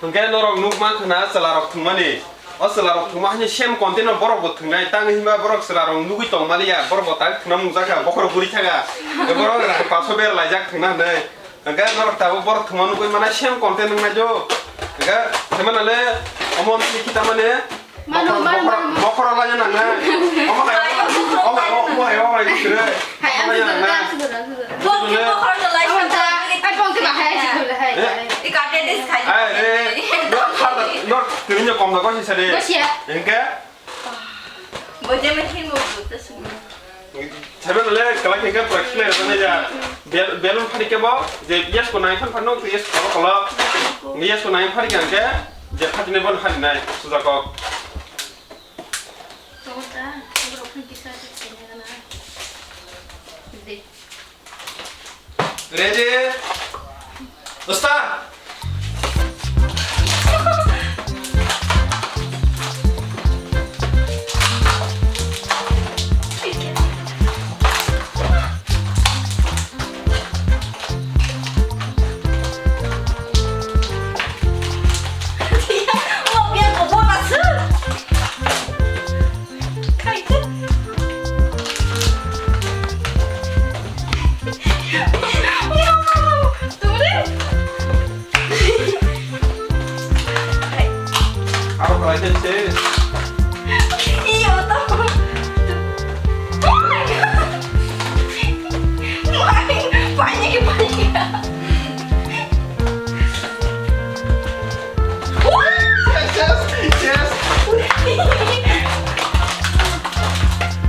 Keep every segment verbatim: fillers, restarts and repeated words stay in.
Hwnkhe norok nukma khna chwlarok thwngmani. O chwlarok thwngma haino same content no borok bo thwngnai. Tang himba borok chwlarok nugwi tongmaliya, borok bo tak thwngna mungjakha, bokhorok guri thaka. Borok rang paso ber laijak thwngna hwnwi. Hwnkhe norok tabuk borok thwngma nugwi mana same content wngnai jo. Hwnkhe thwngmana le omo wngkhe tamani Mano, bokhorok, mano, bokhorok, mano. Bokhorok laina nangnai. Omo hai, omo hai, omo hai, omo hai, sire. Hai, omo laina nangnai. Bongke bokhorok no lai. Omo ta, hai, bongke ba hai, hai, hai, hai. Eh? I kate dis khai. Hai, eh. No, khar da, no, tini nyo kom da, kosi sare. Kosi ya. Engke? Boje me hin mo buta suma. Sabe le kala khe khe practice le rwna ja. Bel-, belun phari khe bo je yes ko nai phan phano yes ko kolo. Yes ko nai phari khe je phati ne bon phari nai suja kok. Ready? Start! Aro kalai khe se. Iyo, to. Mai, mai, panik, panik. Yes, yes, yes.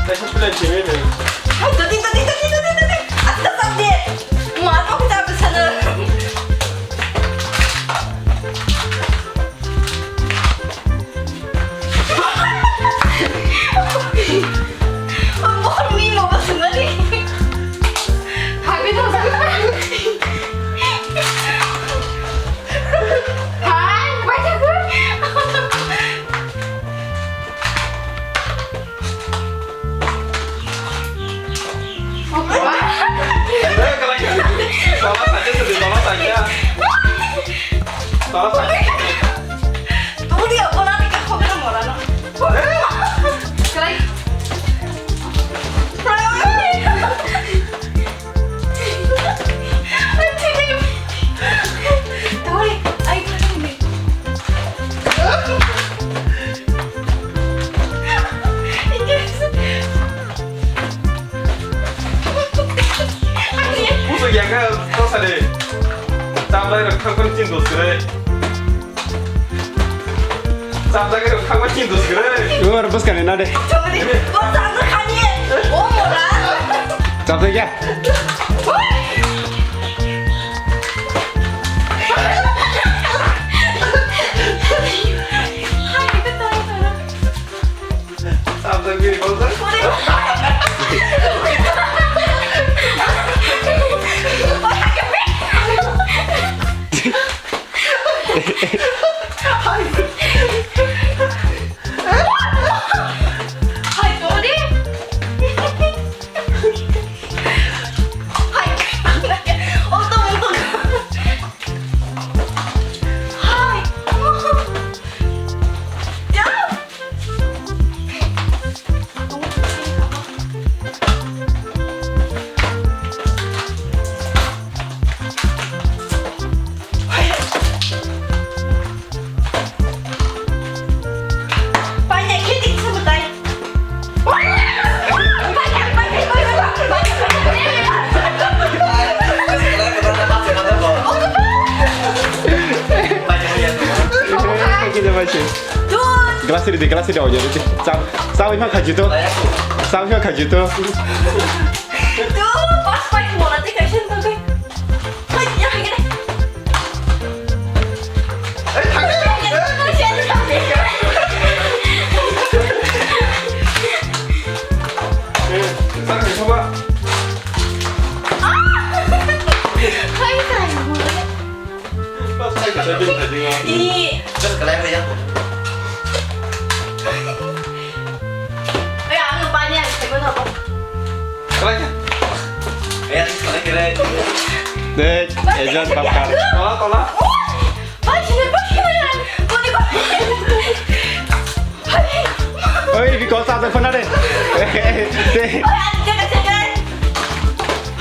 Thank you, thank you, thank you. Hai, tadi, tadi, tadi, tadi, tadi. Asta, tadi. Mau apa kita pesan? Kusu yang ke kau sade. Cabai rok thang kan chin dos kere. Chapjagwi rok thangma chin dos kwrwi. Ibo oro bwskangni na de. Chapjak ya. Chapjagwi rok. Glass ready, glass ready, ojo ready. Chap, chap, ima khaji to. Chap, ima khaji to. Dek, ejon bakar. Tola, tola. Khna de. Te. Oi, ani jaga se jai.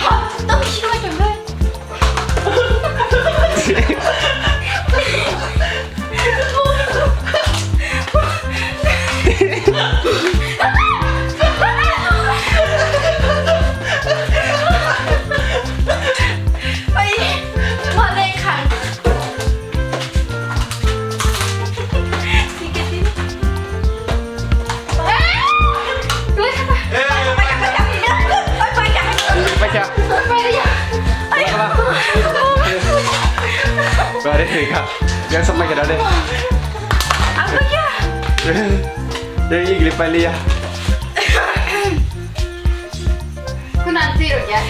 Ha, to shi ma jang. Oi, ma de khan. Paisa. Bare ka. Yang sampai ke dade. Dei igri paliya. Kunan tiro ya.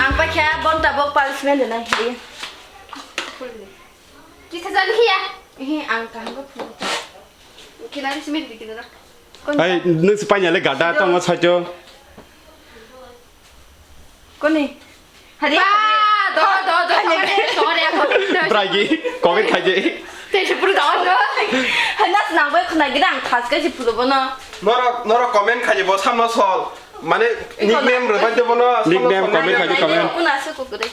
Ang paikha bonta bok punishment rwnai hwnwi. Kisa jani khiya. Ehe, ang kaham khe phunukha. Kinari simi di kinara. Ai, nwng se painale gada tongo saito. Koni? Hari. Ba, do, do, do, sokare, sokare, ako. Bragi, comment khaje. Tei se puru do, do. Hana snang bai khna gida ang khas kai se puru bono. Norok, norok comment khaje bo samno sol. Mane nickname rwbai de bono. Nickname comment khaje comment. Kuna se kukure.